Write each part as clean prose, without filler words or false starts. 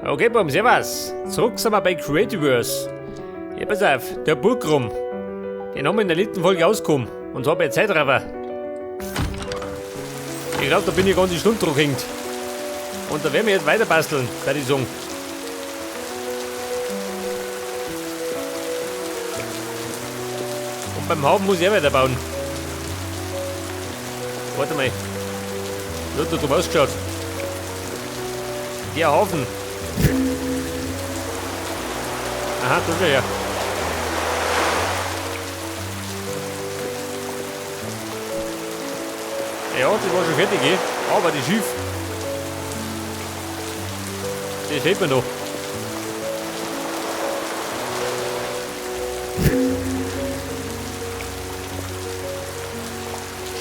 Okay, Buam, servus. Zurück sind wir bei Creativerse. Ja, pass auf, der Burgrum. Den haben wir in der letzten Folge ausgekommen. Und zwar bei Zeitraffer. Ich glaube, da bin ich ganze Stunde drauf gehängt. Und da werden wir jetzt weiter basteln, bei die sagen. Und beim Hafen muss ich auch weiterbauen. Warte mal. Wie hat da drüben ausgeschaut? Der Hafen. Aha, da schau her. Ja, das war schon fertig, eh? Aber das Schiff, das hält man noch.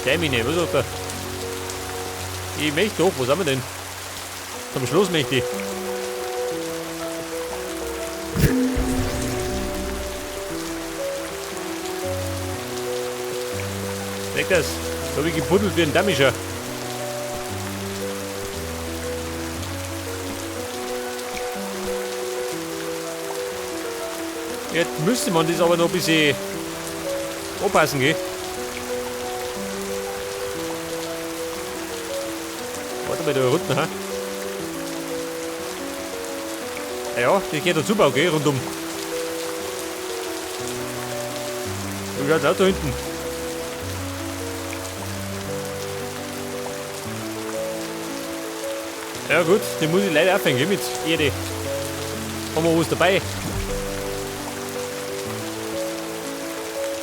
Steinmine, was sagt er? Ich möchte doch, wo sind wir denn? Zum Schluss möchte ich. Weg das. Da hab ich gebuddelt wie ein Damischer. Jetzt müsste man das aber noch ein bisschen anpassen, gell? Warte mal, da unten, ha? Ja, das geht der Zubau, gell, rundum. Wie schaut's aus da hinten? Ja gut, den muss ich leider aufhängen, gell, mit Erde. Haben wir was dabei?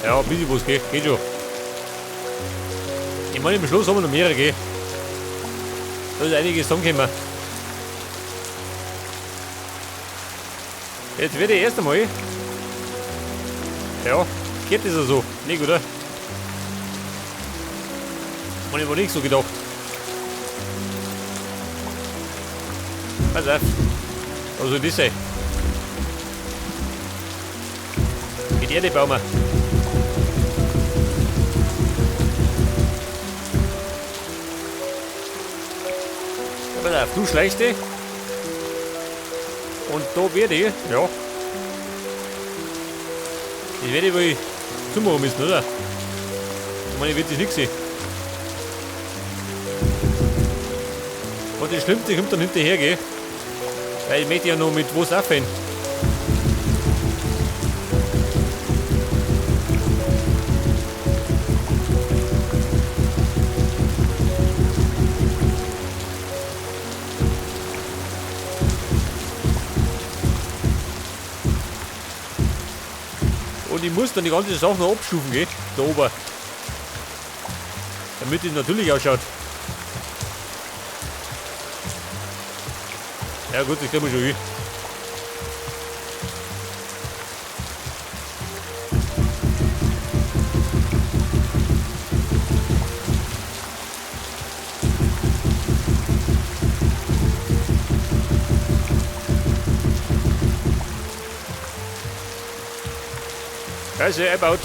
Ja, ein bisschen was, gell, geht schon. Ich meine, im Schluss haben wir noch mehrere, gell. Da ist einiges zusammengekommen. Jetzt werde ich erst einmal. Ja, geht das ja so? Nicht, oder? Hab ich aber nicht so gedacht. Pass auf. Was soll das sein? Mit Erde bauen wir. Pass auf, du schleichst dich. Und da werde ich, ja. Das werde ich wohl zumachen müssen, oder? Ich meine, ich werde das nicht sehen. Und das Schlimmste kommt dann hinterher, gell? Weil ich möchte ja noch mit was aufhören. Und ich muss dann die ganze Sache noch abstufen, gell? Da oben. Damit es natürlich ausschaut. Ja gut, das kriegen wir schon hin. Scheiße, einbaut.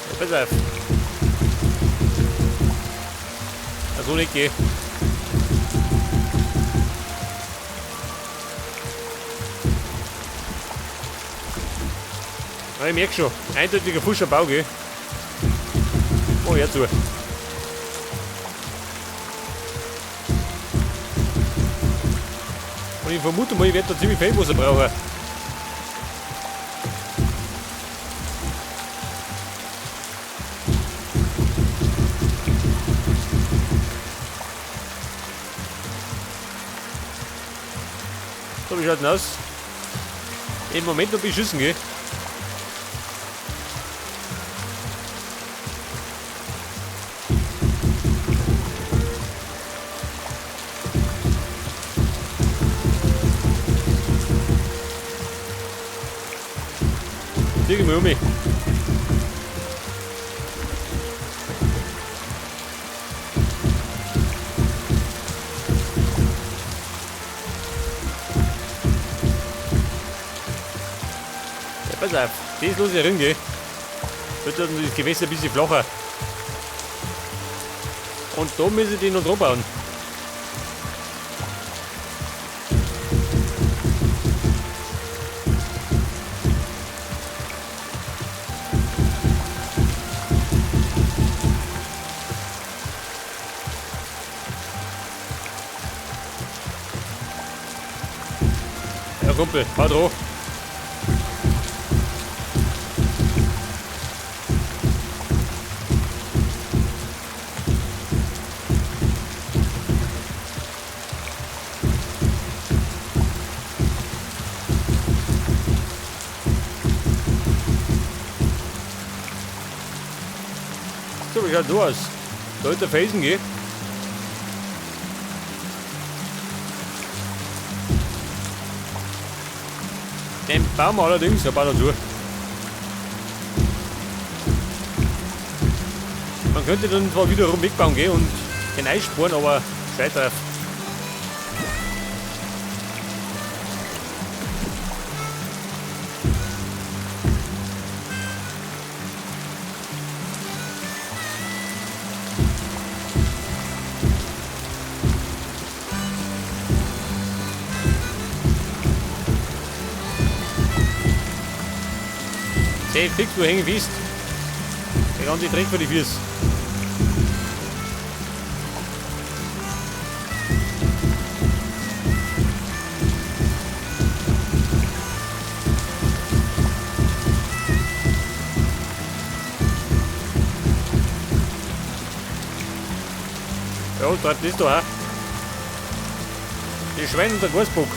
Ja, pass auf. Also nicht geh. Ja, ich merk schon, eindeutiger frischer Bau, gell? Oh, hör zu. Und ich vermute mal, ich werde da ziemlich viel Wasser brauchen. So, wie schaut denn aus? Im Moment noch beschissen, gell? Zieh ich mal um mich. Ja, pass auf, das lass ich rein, gell? Wird dann das Gewässer ein bisschen flacher. Und da müssen die noch dran bauen. Ja, Kumpel, hau drauf. So, wie schaut so aus? Da ist der Felsen, gell? Den bauen wir allerdings ein paar dazu. Man könnte dann zwar wiederum wegbauen gehen und den einsparen, aber scheiß drauf. Seh fix, wo hängen bist. Der ganze Dreck für die Füße. Ja, dort ist da auch. Die Schweine und der Geißbock.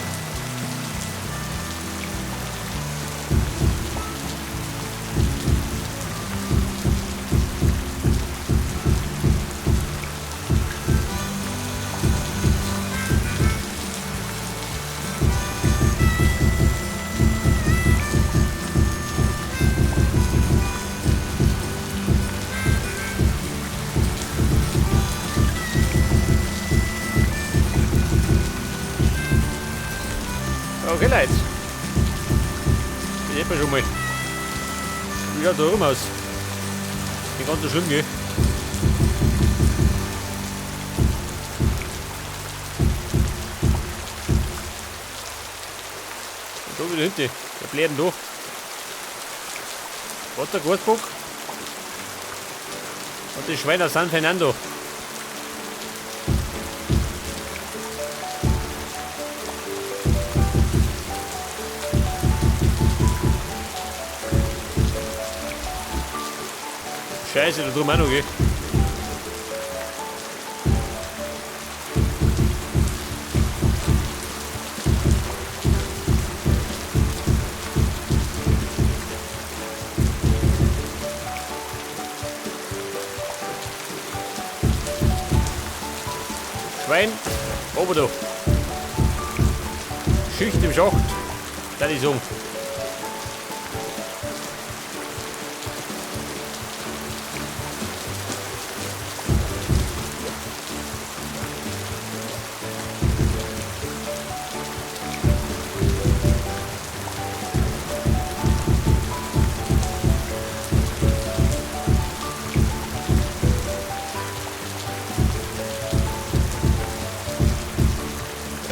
Okay, Leute. Das sieht man schon mal. Wie schaut da oben aus? Nicht ganz so schlimm, gell? Und da wieder hinten. Der Bläden da. Was der Geißbock? Und die Schweine aus San Fernando. Scheiße, da drüben auch noch, gell? Schwein, oben da. Schicht im Schacht, da ich sagen.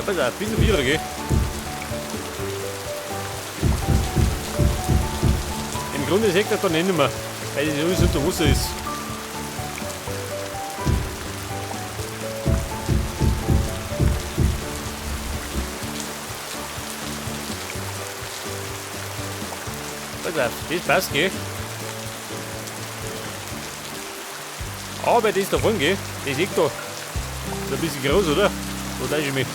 Pass auf, ein bisschen wieder, gell? Im Grunde sieht er dann nicht mehr, weil das alles unter Wasser ist. Pass auf, das passt, gell? Aber das da vorne, gell? Das liegt da. Ist ein bisschen groß, oder? Da täusche ich mich.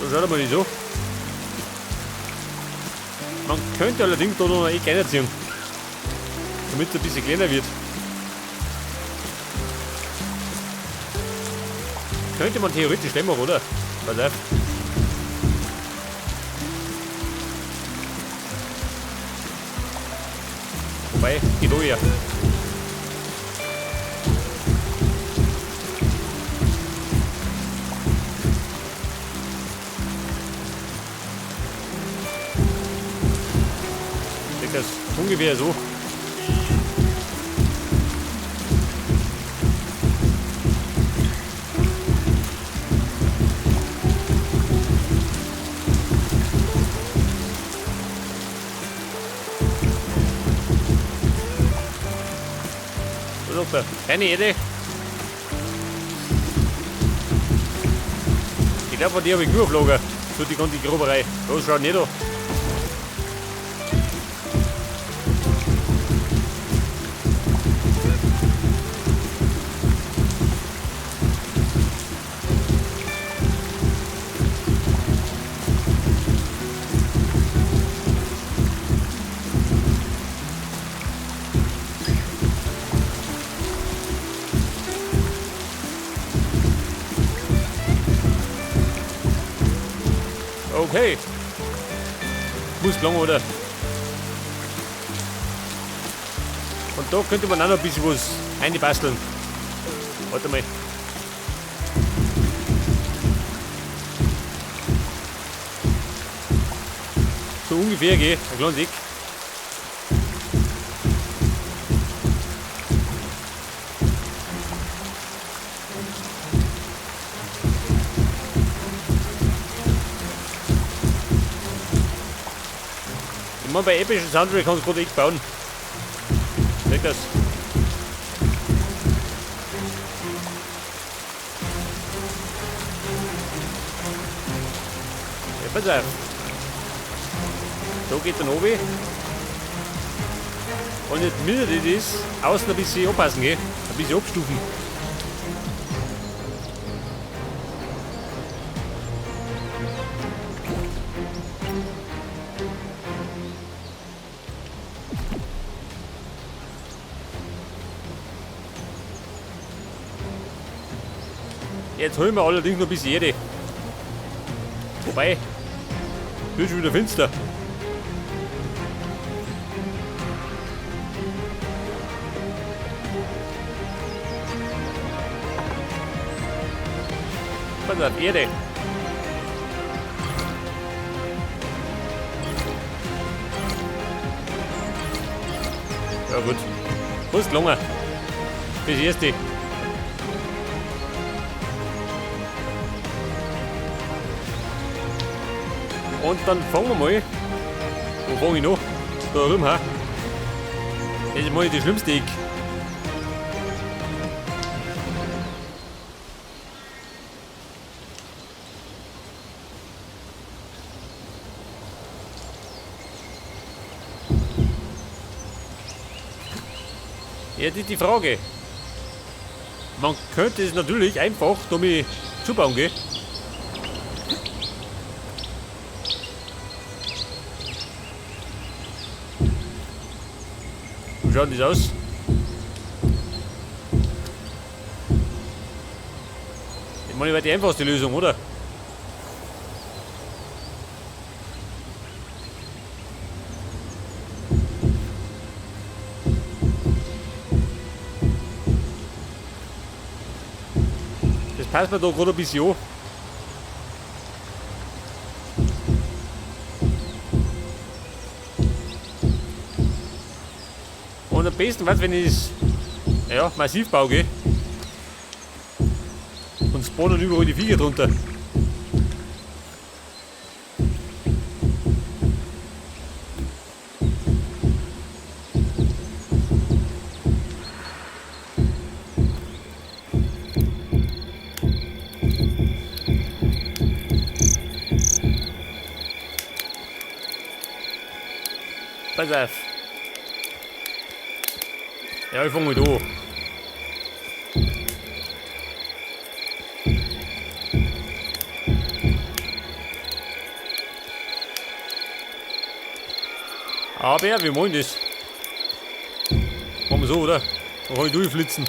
Da schaut mal nicht so. Man könnte allerdings da noch ein Eck reinziehen, damit es ein bisschen kleiner wird. Könnte man theoretisch machen, oder? Pass auf. Wobei, geht auch eher. Das ungefähr so. Doktor. Keine Erde. Ich glaube, von dir habe ich genug auf Lager. So die ganze Groberei. Was schaut nicht da? Okay. Muss lang, oder? Und da könnte man auch noch ein bisschen was einbasteln. Warte mal. So ungefähr, gell? Ein kleines Eck. Ich meine, bei epischen Soundtrack kannst du gerade echt bauen. Sag das. Ja, pass auf. Da geht der runter. Und jetzt mindert das, außen ein bisschen anpassen, gell? Ein bisschen abstufen. Jetzt holen wir allerdings noch ein bisschen Erde. Wobei, wird schon wieder finster. Pass auf, Erde. Ja gut. Muss gelungen. Das erste. Und dann fangen wir mal. Wo fange ich noch? Da rum, ha? Das ist mal das schlimmste Eck. Ja, das ist die Frage. Man könnte es natürlich einfach damit zubauen, gell? Wie schaut das aus? Ich meine, das wäre die einfachste Lösung, oder? Das passt mir da gerade ein bisschen an. Und am besten was, wenn ich es, ja, massiv baue, gell? Und spawnen überall die Viecher drunter. Pass auf. Ja, ich fange mit an. Aber wir wollen das. Machen wir so, oder? Dann kann ich durchflitzen.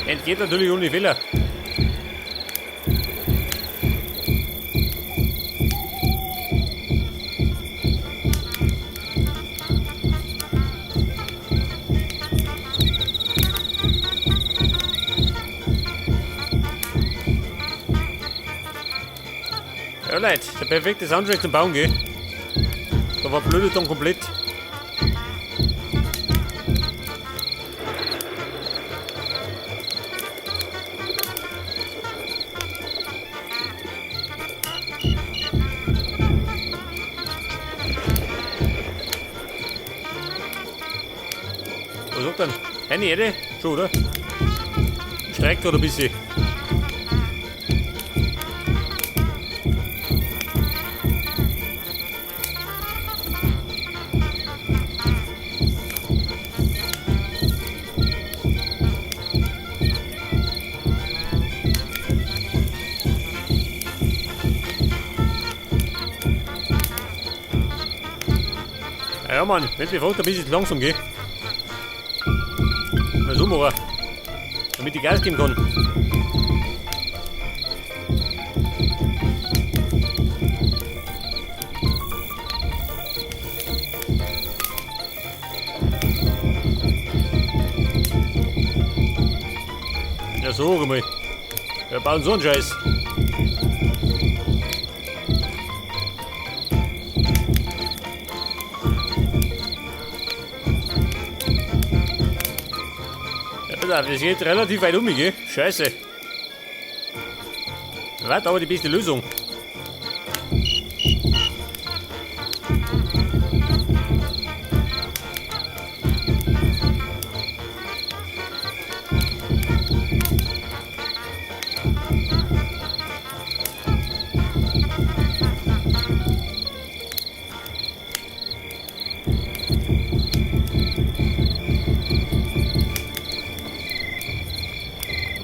Entgeht natürlich ohne Fehler. Ja, Leute, der perfekte Soundtrack zum Bauen, gell? Da war blöde dann komplett. Was sagt denn? Keine Erde? Schon, oder? Streckt gerade ein bisschen. Ja, Mann, wenn die Frage ein bisschen langsam geht. Mal so machen. Damit ich Gas geben kann. Ja, so mal. Wir bauen so einen Scheiß. Ja, pass auf, das geht relativ weit um mich, gell? Scheiße. Warte, aber die beste Lösung.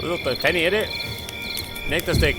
Was sagt er? Keine Erde. Nicht das Deck.